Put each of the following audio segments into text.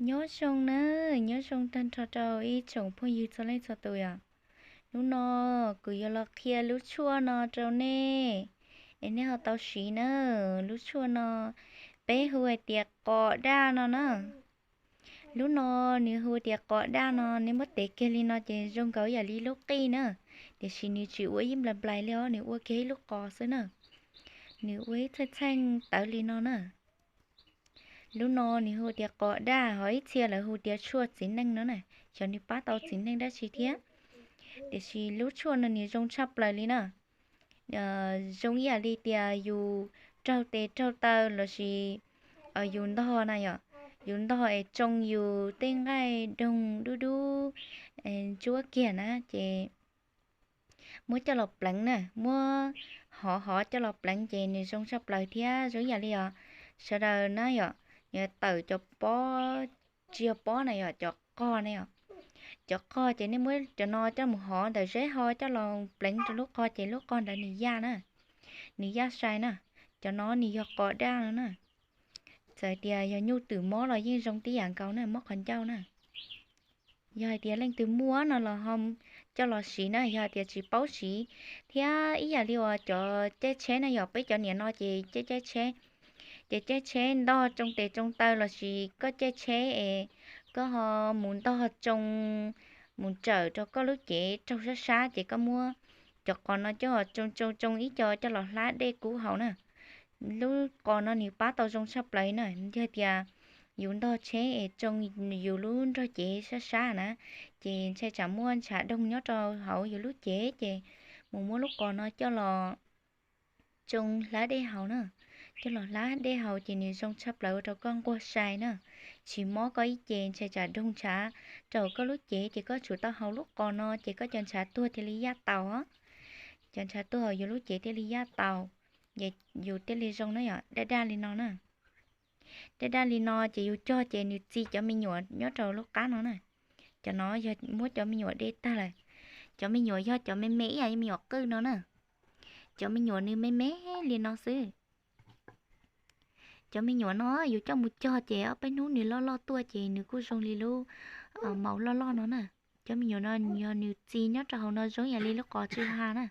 Nyob zoo na, nyob zoo tag nrho rau ib tsoom phooj ywg txhua leej txhua tus yom. Hnub no kuv yuav los qhia lub tshuaj no rau nej, es nej ho tau siv na. Lub tshuaj no peb hu hais tias qos daj no na. Lub no nws hu tias qos daj no, nej muab tev kiag li no ces zoo nkaus yam li lub qij na, tiam sis nws tsis ua ib nplais nplais li os, nws ua kiag ib lub qos xwb na. Nws ua ib txheej txheej tawv li no na. Lub no nws hu tias qos daj, ho ib txhia lawv hu tias tshuaj txiv neej no na, xyov nws pab tau txiv neej dab tsi thiab. Tiam sis lub tshuaj no nws zoo tshaj plaws li na. Zoo ib yam li tias yus raug tes raug taw lossis yus ntog na yom, yus ntog es tsoo yus tej nqaij doog dub dub ntsuab kiag na ces muab coj los pleev na, muab hov hov coj los pleev ces nws zoo tshaj plaws thiab. Zoo ib yam li os, sawv daws na yom, yuav tawm cov pob, tsis yog pob na yom, cov qog na yom. Cov qog ces nej muab cov no coj mus hov ntawm zeb ho coj los pleev rau lub qog ces lub qog ntawd nws yaj na, nws yaj sai na. Cov no nws yog qos daj no na. Txawm tias yog nyuj twm mob los yeej zoo tib yam nkaus na, mob qhov ncauj na. Yog hais tias leej twg muaj no los ho coj los siv na, yog hais tias tsis paub siv. Thiab ib yam li uas cov caij tsheb na yom, peb cov niam no ces caij caij tsheb, ces caij tsheb ntog tsoo tes tsoo taw lossis koj caij tsheb es koj ho mus ntog tsoo, mus tsawm rau koj lub cev raug sab sab ces koj muab cov qos no coj tsoo tsoo tsoo ib co coj los hlab dej kub haus na. Lub qos no nws pab tau zoo tshaj plaws na. Yog tias yus ntog tsheb es tsoo yus lub nrog cev sab sab na, ces ntshai tsam muaj ntshav doog nyob rau hauv yus lub cev ces mus muab lub qos no coj los tsoo hlab dej haus na. Coj los hlab dej haus ces nws zoo tshaj plaws ua rau koj nquag sai na. Tsis mob koj ib ce, ntshai tsam doog ntshav rau koj lub cev ces koj tsum tau haus lub qos no ces koj cov ntshav tuag thiaj li yaj tau. Cov ntshav tuag hauv yus lub cev thiaj li yaj tau, ces yus thiaj li zoo na yom. Daj daj li no na. Daj daj li no ces yus cog ces nws txi cov me nyuam nyob rau lub qab no na. Cov no yog muab cov me nyuam de tag lawm. Cov me nyuam yog cov me me ib yam me nyuam qwj no na. Cov me nyuam nws me me li no xwb. Cov me nyuam no yus coj mus cog ces ob peb hnub nws loj loj tuaj ces nws kuj zoo li lub maus loj loj no na. Cov me nyuam no yog nws txi nyob rau hauv no zoo yam li lub qos tsw ha na.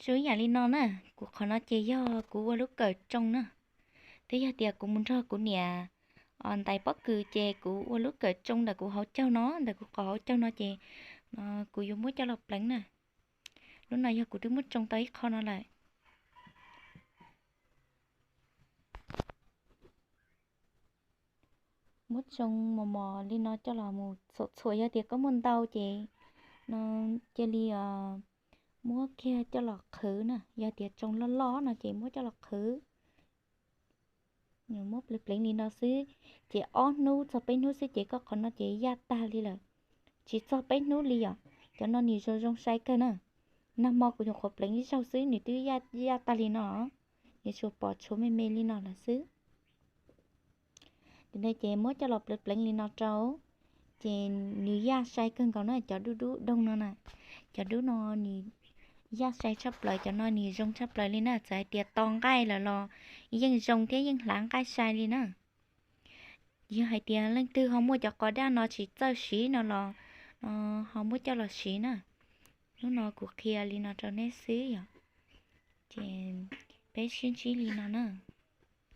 Zoo yam li no na, kuv qhov no ces yog kuv ua lub kawm tsoo na. Twb yog tias kuv mus nrog kuv niam ntais pob kws ces kuv ua lub kawm tsoo ntawm kuv hauv caug no, ntawm kuv qos hauv caug no ces kuv yuav muab coj los pleev na. Lub no yog kuv twb muab tsoo tau ib qho no lawm. Muab tsoo mos mos li no coj los mus txhuam txhuam, yog tias koj muaj ntau ces no cia li muab kiag coj los qhwv na, yog tias tsoo loj loj no ces muab coj los qhwv. Muab pleev pleev li no xwb, ces ob hnub txog peb hnub xwb ces koj qhov no ces yaj tag li lawm. Tsis txog peb hnub li yom, cov no nws zoo zoo sai kawg na. Nag hmo kuv nyuam qhuav pleev ib zaug xwb nws twb yaj tag li no, nws tsuas pom tshuav me me li no lawm xwb. Tam no ces muab coj los pleev pleev li no rau, ces nws yaj sai kawg nkaus na, cov dub dub doog no na. Cov dub no nws yaj sai tshaj plaws, cov no nws zoo tshaj plaws li na, txawm hais tias to nqaij lawm los yeej zoo thiab yeej hlav nqaij sai li na. Yog hais tias leej twg ho muaj cov qos daj no tsis txawj siv no los ho muab coj los siv na. Hnub no kuv qhia li no rau nej xwb yom. Ces peb sib ntsib li no na.